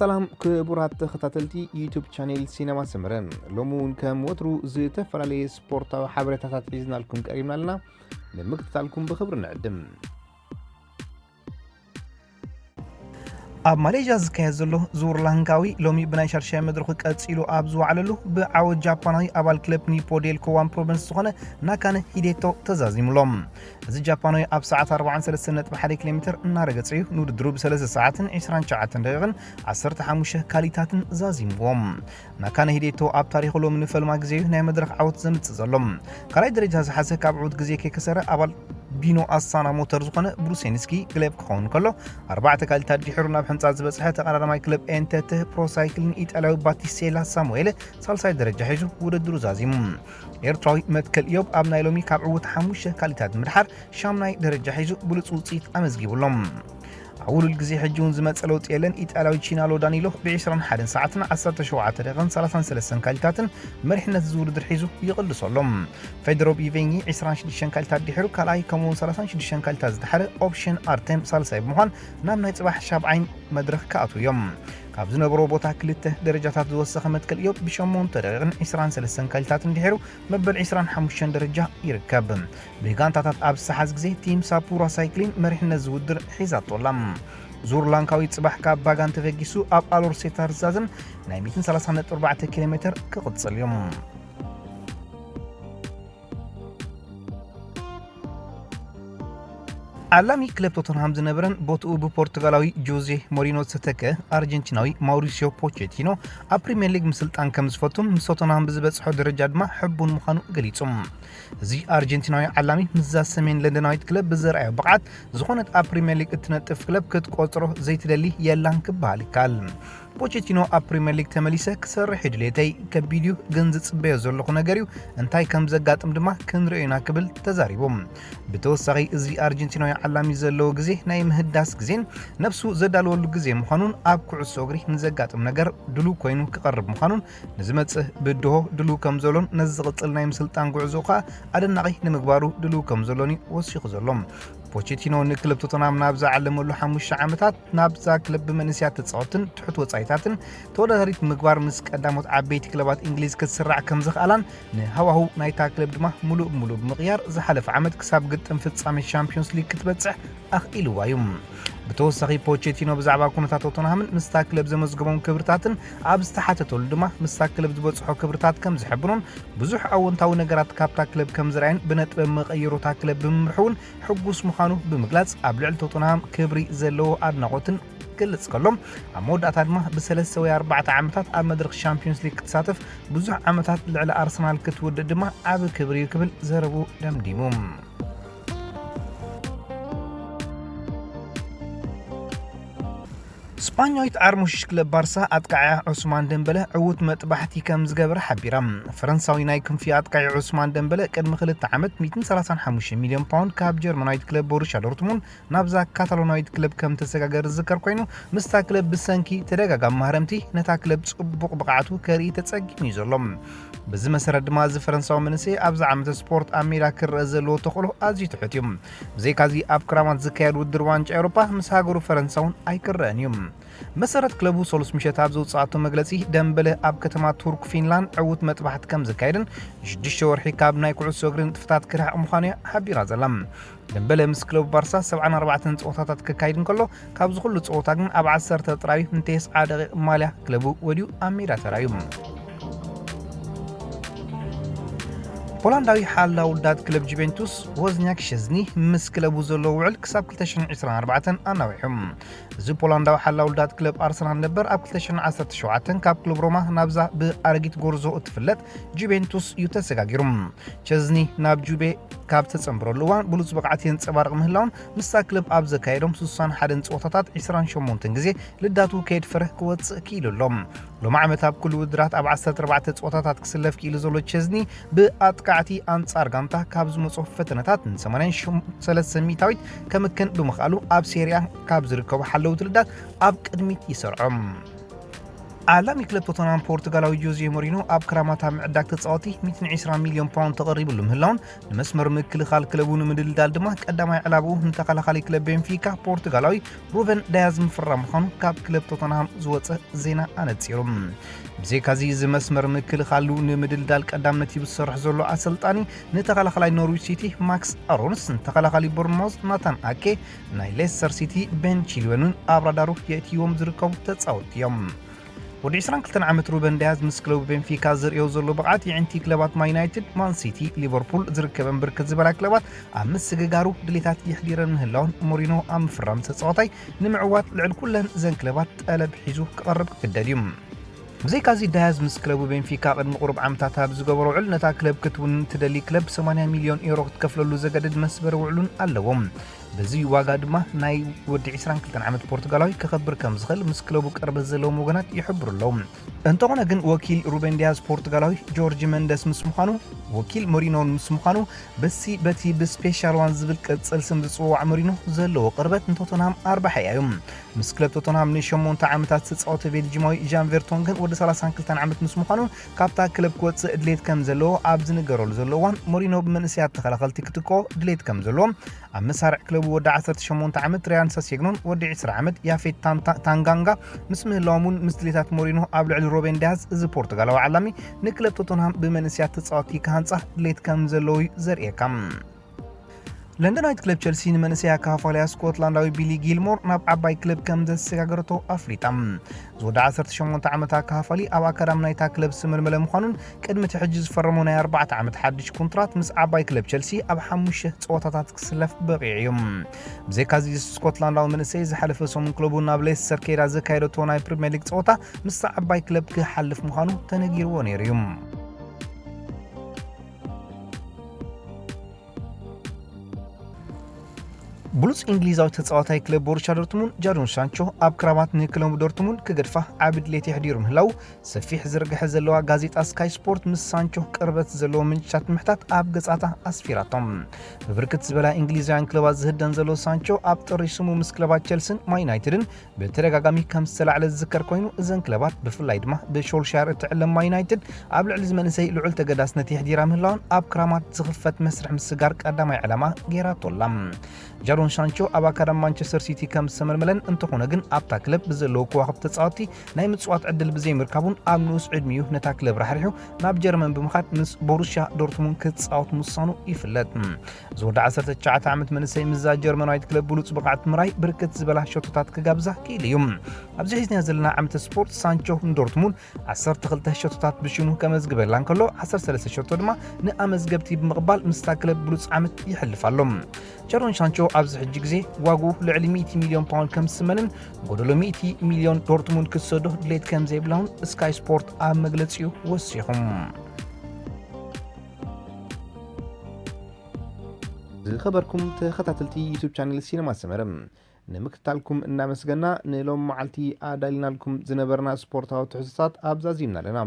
ሰላም ክቡራት ተኸታተልቲ ዩቱብ ቻኔል ሲነማ ሰመረ፣ ሎሚ እውን ከም ወትሩ ዝተፈላለየ ስፖርታዊ ሓበሬታታት ሒዝናልኩም ቀሪብና ኣለና። ንምክትታልኩም ብኽብሪ ንዕድም። ኣብ ማሌዥያ ዝካየድ ዘሎ ዙር ላንካዊ ሎሚ ብናይ ሻድሻይ መድረኹ ቀጺሉ ኣብ ዝወዓለሉ፣ ብዓወት ጃፓናዊ ኣባል ክለብ ኒፖ ዴልኮ ዋን ፕሮቨንስ ዝኾነ ናካነ ሂዴቶ ተዛዚሙሎም። እዚ ጃፓናዊ ኣብ ሰዓት ኣርባዓን ሰለስተን ነጥቢ ሓደ ኪሎ ሜትር እናረገጸ እዩ ንውድድሩ ብሰለስተ ሰዓትን ዕስራን ትሽዓተን ደቂቕን ዓሰርተ ሓሙሽተ ካሊታትን ዛዚምዎም። ናካነ ሂዴቶ ኣብ ታሪኹ ሎሚ ንፈልማ ግዜ እዩ ናይ መድረኽ ዓወት ዘምጽእ ዘሎ። ካልኣይ ደረጃ ዝሓዘ ካብ ዕዉት ግዜ ከይከሰረ ኣባል ቢኖ ኣሳና ሞተር ዝኾነ ብሩሴንስኪ ግሌብ ክኸውን ከሎ፣ ኣርባዕተ ካሊታት ድሒሩ ናብ ሕንጻ ዝበጽሐ ተቐዳዳማይ ክለብ ኤንተተ ፕሮሳይክሊን ኢጣልያዊ ባቲስቴላ ሳሙኤል ሳልሳይ ደረጃ ሒዙ ውድድሩ ዛዚሙ። ኤርትራዊ መትከል ኢዮብ ኣብ ናይ ሎሚ ካብ ዕዉት ሓሙሽተ ካሊታት ምድሓር ሻምናይ ደረጃ ሒዙ ብሉጽ ውጽኢት ኣመዝጊቡሎም። ኣብ ውሉል ግዜ ሕጂ እውን ዝመጸ ለውጢ የለን። ኢጣልያዊ ቺናሎ ዳኒሎ ብ ዕስራን ሓደን ሰዓትን ዓሰርተ ሸውዓተ ደቂቕን ሰላሳን ሰለስተን ካሊታትን መሪሕነት እዚ ውድድር ሒዙ ይቕልሶ ኣሎ። ፌደሮ ቢቬኒ ዕስራን ሽዱሽተን ካሊታት ድሒሩ ካልኣይ፣ ከምኡውን ሰላሳን ሽዱሽተን ካሊታት ዝደሓረ ኦፕሽን ኣርቴም ሳልሳይ ብምዃን ናብ ናይ ጽባሕ ሻብዓይ መድረኽ ክኣትዉ እዮም። ካብ ዝነበሮ ቦታ ክልተ ደረጃታት ዝወሰኸ መትከል ኢዮብ ብሸሞንተ ደቂቕን ዕስራን ሰለስተን ካሊታትን ድሒሩ መበል ዕስራን ሓሙሽተን ደረጃ ይርከብ። ብጋንታታት ኣብ ዝሰሓዝ ግዜ ቲም ሳፑራ ሳይክሊን መሪሕነት ዝውድር ሒዛቶ ኣላ። ዙር ላንካዊ ጽባሕ ካብ ባጋን ተበጊሱ ኣብ ኣሎርሴታ ርዛዝን ናይ ሚእትን ሰላሳን ነጥቢ ኣርባዕተ ኪሎ ሜትር ክቕጽል እዩ። ዓላሚ ክለብ ቶተንሃም ዝነበረን ቦትኡ ብፖርቱጋላዊ ጆዜ ሞሪኖ ዝተተከ ኣርጀንቲናዊ ማውሪሲዮ ፖቼቲኖ ኣብ ፕሪምየር ሊግ ምስልጣን ከም ዝፈቱን ምስ ቶተንሃም ብዝበጽሖ ደረጃ ድማ ሕቡን ምዃኑ ገሊጹ። እዚ ኣርጀንቲናዊ ዓላሚ ምስዛ ሰሜን ለንደናዊት ክለብ ብዘርኣዮ ብቕዓት፣ ዝኾነት ኣብ ፕሪምየር ሊግ እትነጥፍ ክለብ ክትቆጽሮ ዘይትደሊ የላን ክበሃል ይከኣል። ፖቼቲኖ ኣብ ፕሪምየር ሊግ ተመሊሰ ክሰርሕ እዩ ድሌተይ፣ ከቢድ እዩ ግን ዝጽበዮ ዘለኹ ነገር እዩ፣ እንታይ ከም ዘጋጥም ድማ ክንርእዮ ኢና ክብል ተዛሪቡ። ብተወሳኺ እዚ ኣርጀንቲናዊ ዓላሚ ዘለዎ ግዜ ናይ ምህዳስ ግዜን ነብሱ ዘዳለወሉ ግዜ ምዃኑን ኣብ ኩዕሶ እግሪ ንዘጋጥም ነገር ድሉው ኮይኑ ክቐርብ ምዃኑን ንዝመጽእ ብድሆ ድሉው ከም ዘሎን ነዚ ዝቕጽል ናይ ምስልጣን ጉዕዞ ከኣ ኣደናቒ ንምግባሩ ድሉው ከም ዘሎን እዩ ወሲኹ ዘሎ። ፖቼቲኖ ንክለብ ቶተንሃም ናብ ዝዓለመሉ ሓሙሽተ ዓመታት ናብዛ ክለብ ብመንእሰያት ተጻወትን ትሑት ወጻኢታትን ተወዳዳሪት ምግባር ምስ ቀዳሞት ዓበይቲ ክለባት እንግሊዝ ክትስራዕ ከም ዝኽኣላን ንሃዋህው ናይታ ክለብ ድማ ምሉእ ብምሉእ ብምቕያር ዝሓለፈ ዓመት ክሳብ ግጥም ፍጻሜ ሻምፒዮንስ ሊግ ክትበጽሕ ኣኽኢልዋ እዩ። ብተወሳኺ ፖቼቲኖ ብዛዕባ ኩነታት ቶተንሃምን ምስታ ክለብ ዘመዝገቦም ክብርታትን ኣብ ዝተሓተተሉ ድማ ምስታ ክለብ ዝበጽሖ ክብርታት ከም ዝሕብኖን ብዙሕ ኣወንታዊ ነገራት ካብታ ክለብ ከም ዝረኣየን ብነጥበ መቐይሮታ ክለብ ብምምርሑ እውን ሕጉስ ምዃኑ ብምግላጽ ኣብ ልዕሊ ቶተንሃም ክብሪ ዘለዎ ኣድናቖትን ክገልጽ ከሎ፣ ኣብ መወዳእታ ድማ ብሰለስተ ወይ ኣርባዕተ ዓመታት ኣብ መድረኽ ሻምፒዮንስ ሊግ ክትሳተፍ ብዙሕ ዓመታት ልዕሊ ኣርሰናል ክትውድእ ድማ ዓቢ ክብሪ እዩ ክብል ዘረቡ ደምዲሙ። ስጳኛዊት ዓርሞሽሽ ክለብ ባርሳ ኣጥቃዓያ ዑስማን ደምበለ ዕዉት መጥባሕቲ ከም ዝገበረ ሓቢራ። ፈረንሳዊ ናይ ክንፊ ኣጥቃዒ ዑስማን ደምበለ ቅድሚ ክልተ ዓመት ሚእትን ሰላሳን ሓሙሽተ ሚልዮን ፓውንድ ካብ ጀርመናዊት ክለብ ቦሩሻ ዶርትሙንድ ናብዛ ካታሎናዊት ክለብ ከም ተሰጋገረ ዝዝከር ኮይኑ፣ ምስታ ክለብ ብሰንኪ ተደጋጋሚ ማህረምቲ ነታ ክለብ ጽቡቕ ብቕዓቱ ከርኢ ተጸጊሙ እዩ ዘሎ። በዚ መሰረት ድማ እዚ ፈረንሳዊ መንእሰይ ኣብዚ ዓመተ ስፖርት ኣብ ሜዳ ክረአ ዘለዎ ተኽእሎ ኣዝዩ ትሑት እዩ። ብዘይካዚ ኣብ ክራማት ዝካየድ ውድድር ዋንጫ ኤውሮፓ ምስ ሃገሩ ፈረንሳ እውን ኣይክረአን እዩ። መሰረት ክለቡ ሰሉስ ምሸት ኣብ ዘውፅኣቶ መግለፂ፣ ደምበለ ኣብ ከተማ ቱርክ ፊንላንድ ዕዉት መጥባሕቲ ከም ዘካየደን ንሽዱሽተ ወርሒ ካብ ናይ ኩዕሶ እግሪ ንጥፈታት ክርሕቕ ምዃኑ እያ ሓቢራ ዘላ። ደምበለ ምስ ክለቡ ባርሳ ሰብዓን ኣርባዕተን ፀወታታት ከካይድ እንከሎ፣ ካብዚ ኩሉ ፀወታ ግን ኣብ ዓሰርተ ጥራይ ንተስዓ ደቂቕ ማልያ ክለቡ ወዲኡ ኣብ ሜዳ ተራእዩ። ፖላንዳዊ ሓላው ውዳት ክለብ ጁቬንቱስ ዎዝኒያክ ሸዝኒ ምስ ክለቡ ዘለዎ ውዕል ክሳብ ክልተ ሽሕን ዕስራን ኣርባዕተን ኣናዊሑ። እዚ ፖላንዳዊ ሓላው ውዳት ክለብ ኣርሰናል ነበር ኣብ ክልተ ሽሕን ዓሰርተ ሸውዓተን ካብ ክለብ ሮማ ናብዛ ብኣረጊት ጎርዞ እትፍለጥ ጁቬንቱስ እዩ ተሰጋጊሩ። ቸዝኒ ናብ ጁቤ ካብ ተጸንብረሉ እዋን ብሉጽ ብቕዓት የንጸባርቕ ምህላውን ምስታ ክለብ ኣብ ዘካየዶም ስሳን ሓደን ጸወታታት ዕስራን ሸሞንተን ግዜ ልዳቱ ከየድፈረ ክወጽእ ክኢሉ ኣሎ። ሎሚ ዓመት ኣብ ኩሉ ውድድራት ኣብ ዓሰርተ ኣርባዕተ ጸወታታት ክስለፍ ክኢሉ ዘሎ ቸዝኒ ብኣጥቃዕቲ ኣንጻር ጋንታ ካብ ዝመጾ ፈተነታት ን ሰማንያን ሰለስተን ሚእታዊት ከምክን ብምኽኣሉ ኣብ ሴሪያ ካብ ዝርከቡ ሓለውቲ ልዳት ኣብ ቅድሚት ይሰርዖም። ዓላሚ ክለብ ቶተንሃም ፖርቱጋላዊ ጆዜ ሞሪኖ ኣብ ክራማት ኣብ ምዕዳግ ተጻወቲ ሚእትን ዕስራን ሚልዮን ፓውንድ ተቐሪብሉ ምህላውን፣ ንመስመር ምክልኻል ክለቡ ንምድልዳል ድማ ቀዳማይ ዕላብኡ ንተኸላኻሊ ክለብ ቤንፊካ ፖርቱጋላዊ ሩበን ዳያዝ ምፍራም ምዃኑ ካብ ክለብ ቶተንሃም ዝወጸ ዜና ኣነጺሩ። ብዘይካዚ፣ እዚ መስመር ምክልኻሉ ንምድልዳል ቀዳምነት ሂቡ ዝሰርሕ ዘሎ ኣሰልጣኒ፣ ንተኸላኻላይ ኖርዊች ሲቲ ማክስ ኣሮንስ፣ ንተኸላኻሊ ቦርንማውዝ ናታን ኣኬ፣ ናይ ሌስተር ሲቲ ቤን ቺልዌልን ኣብ ራዳሩ የእትይዎም ዝርከቡ ተጻወትቲ እዮም። ወዲ ዕስራን ክልተን ዓመት ሩበን ዳያዝ ምስ ክለቡ ቤንፊካ ዘርእዮ ዘሎ ብቕዓት፣ የዕንቲ ክለባት ማን ዩናይትድ፣ ማን ሲቲ፣ ሊቨርፑል ዝርከበን ብርክት ዝበላ ክለባት ኣብ ምስግጋሩ ድሌታት የሕዲረን ምህላውን፣ ሞሪኖ ኣብ ምፍራም ተጻዋታይ ንምዕዋት ልዕሊ ኩለን እዘን ክለባት ጠለብ ሒዙ ክቐርብ ክግደድ እዩ። ብዘይካዚ፣ ዳያዝ ምስ ክለቡ ቤንፊካ ቅድሚ ቁሩብ ዓመታት ኣብ ዝገበሮ ውዕል፣ ነታ ክለብ ክትውንን ትደሊ ክለብ ሰማንያ ሚልዮን ዩሮ ክትከፍለሉ ዘገድድ መስበሪ ውዕሉን ኣለዎም። በዚ ዋጋ ድማ ናይ ወዲ ዕስራን ክልተን ዓመት ፖርቱጋላዊ ክኸብር ከም ዝኽእል ምስ ክለቡ ቅርበት ዘለዎም ወገናት ይሕብሩ ኣለዉ። እንተኾነ ግን፣ ወኪል ሩበን ዲያዝ ፖርቱጋላዊ ጆርጅ መንደስ ምስ ምዃኑ፣ ወኪል ሞሪኖን ምስ ምዃኑ፣ በሲ በቲ ብስፔሻል ዋን ዝብል ቅጽል ስም ዝጽዋዕ ሞሪኖ ዘለዎ ቅርበት ንቶተንሃም ኣርባሓ እዩ። ምስ ክለብ ቶተንሃም ንሸሞንተ ዓመታት ዝተጻወተ ቤልጂማዊ ጃን ቬርቶንገን ወዲ ሰላሳን ክልተን ዓመት ምስ ምዃኑ፣ ካብታ ክለብ ክወጽእ ድሌት ከም ዘለዎ ኣብ ዝንገረሉ ዘሎ እዋን፣ ሞሪኖ ብመንእሰያት ተኸላኸልቲ ክትክኦ ድሌት ከም ዘለዎ ኣብ መሳርዕ ክለቡ ወዲ ዓሰርተ ሸሞንተ ዓመት ሪያን ሳሴግኖን ወዲ ዕስራ ዓመት ያፌት ታንታ-፣ ታንጋንጋ ምስ ምህላዎም እውን፣ ምስ ድሌታት ሞሪኖ ኣብ ልዕሊ ሮቤን ዲያዝ፣ እዚ ፖርቱጋላዊ ዓላሚ ንክለብ ቶተንሃም ብመንእሰያት ተጻወትቲ ክሃንጻ ድሌት ከም ዘለዎ እዩ ዘርእየካ። ለንደናዊት ክለብ ቸልሲ ንመንእሰይ ኣካፋልያ ስኮትላንዳዊ ቢሊ ጊልሞር ናብ ዓባይ ክለብ ከም ዘሰጋገረቶ ኣፍሊጣ። ዝወዲ ዓሰርተ ሸሞንተ ዓመት ኣካፋሊ ኣብ ኣካዳሚ ናይታ ክለብ ዝመልመለ ምዃኑን፣ ቅድሚ እቲ ሕጂ ዝፈረሞ ናይ ኣርባዕተ ዓመት ሓድሽ ኮንትራት ምስ ዓባይ ክለብ ቸልሲ ኣብ ሓሙሽተ ጸወታታት ክስለፍ በቒዑ እዩ። ብዘይካዚ፣ ስኮትላንዳዊ መንእሰይ ዝሓለፈ ሰሙን ክለቡ ናብ ሌስተር ከይዳ ዘካየደቶ ናይ ፕሪምየር ሊግ ጸወታ ምስታ ዓባይ ክለብ ክሓልፍ ምዃኑ ተነጊርዎ ነይሩ እዩ። ብሉጽ እንግሊዛዊ ተጻዋታይ ክለብ ቦሩሻ ዶርትሙንድ ጃዶን ሳንቾ ኣብ ክራማት ንክለቡ ዶርትሙንድ ክገድፋ ዓቢ ድሌት የሕዲሩ ምህላው ሰፊሕ ዝርግሐ ዘለዋ ጋዜጣ ስካይ ስፖርት ምስ ሳንቾ ቅርበት ዘለዎ ምንጭታት ምሕታት ኣብ ገጻታ ኣስፊራቶም። ብብርክት ዝበላ እንግሊዛውያን ክለባት ዝህደን ዘሎ ሳንቾ፣ ኣብ ጥሪ ስሙ ምስ ክለባት ቸልስን ማን ዩናይትድን ብተደጋጋሚ ከም ዝተላዕለ ዝዝከር ኮይኑ፣ እዘን ክለባት ብፍላይ ድማ ብሾልሻየር እትዕለም ማን ዩናይትድ ኣብ ልዕሊ እዚ መንእሰይ ልዑል ተገዳስነት የሕዲራ ምህላዋን ኣብ ክራማት ዝኽፈት መስርሕ ምስጋር ቀዳማይ ዕላማ ገይራቶ ኣላ። ጃዶን ሳንቾ ኣብ ኣካዳሚ ማንቸስተር ሲቲ ከም ዝተመልመለን፣ እንተኾነ ግን ኣብታ ክለብ ብዘለዉ ከዋኽብቲ ተጻወትቲ ናይ ምጽዋት ዕድል ብዘይምርካቡን ኣብ ንኡስ ዕድሚኡ ነታ ክለብ ራሕሪሑ ናብ ጀርመን ብምኻድ ምስ ቦሩሻ ዶርትሙንድ ክጻወት ምውሳኑ ይፍለጥ። ዝወዲ ዓሰርተ ትሽዓተ ዓመት መንእሰይ ምስዛ ጀርመናዊት ክለብ ብሉጽ ብቕዓት ምራይ ብርክት ዝበላ ሸቶታት ክጋብዛ ክኢሉ እዩ። ኣብዚ ሒዝናዮ ዘለና ዓመተ ስፖርት ሳንቾ ንዶርትሙንድ ዓሰርተ ክልተ ሸቶታት ብሽሙ ከመዝግበላ እንከሎ፣ ዓሰርተ ሰለስተ ሸቶ ድማ ንኣመዝገብቲ ብምቕባል ምስታ ክለብ ብሉጽ ዓመት ይሕልፍ ኣሎ። ጃዶን ሳንቾ ኣብዚ ሕጂ ግዜ ዋግኡ ልዕሊ ሚእቲ ሚልዮን ፓውንድ ከም ዝስመንን፣ ጎደሎ ሚእቲ ሚልዮን ዶርትሙንድ ክትሰዶ ድሌት ከም ዘይብላውን ስካይ ስፖርት ኣብ መግለጺኡ ወሲኹ። ዝኸበርኩም ተኸታተልቲ ዩቱብ ቻነል ሲነማ ሰመረ፣ ንምክትታልኩም እናመስገና፣ ንሎም መዓልቲ ኣዳሊናልኩም ዝነበርና ስፖርታዊ ትሕዝቶታት ኣብዛዚምና ኣለና።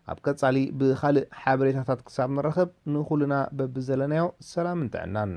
ኣብ ቀጻሊ ብኻልእ ሓበሬታታት ክሳብ ንራኸብ፣ ንኹልና በብዘለናዮ ሰላምን ጥዕናን።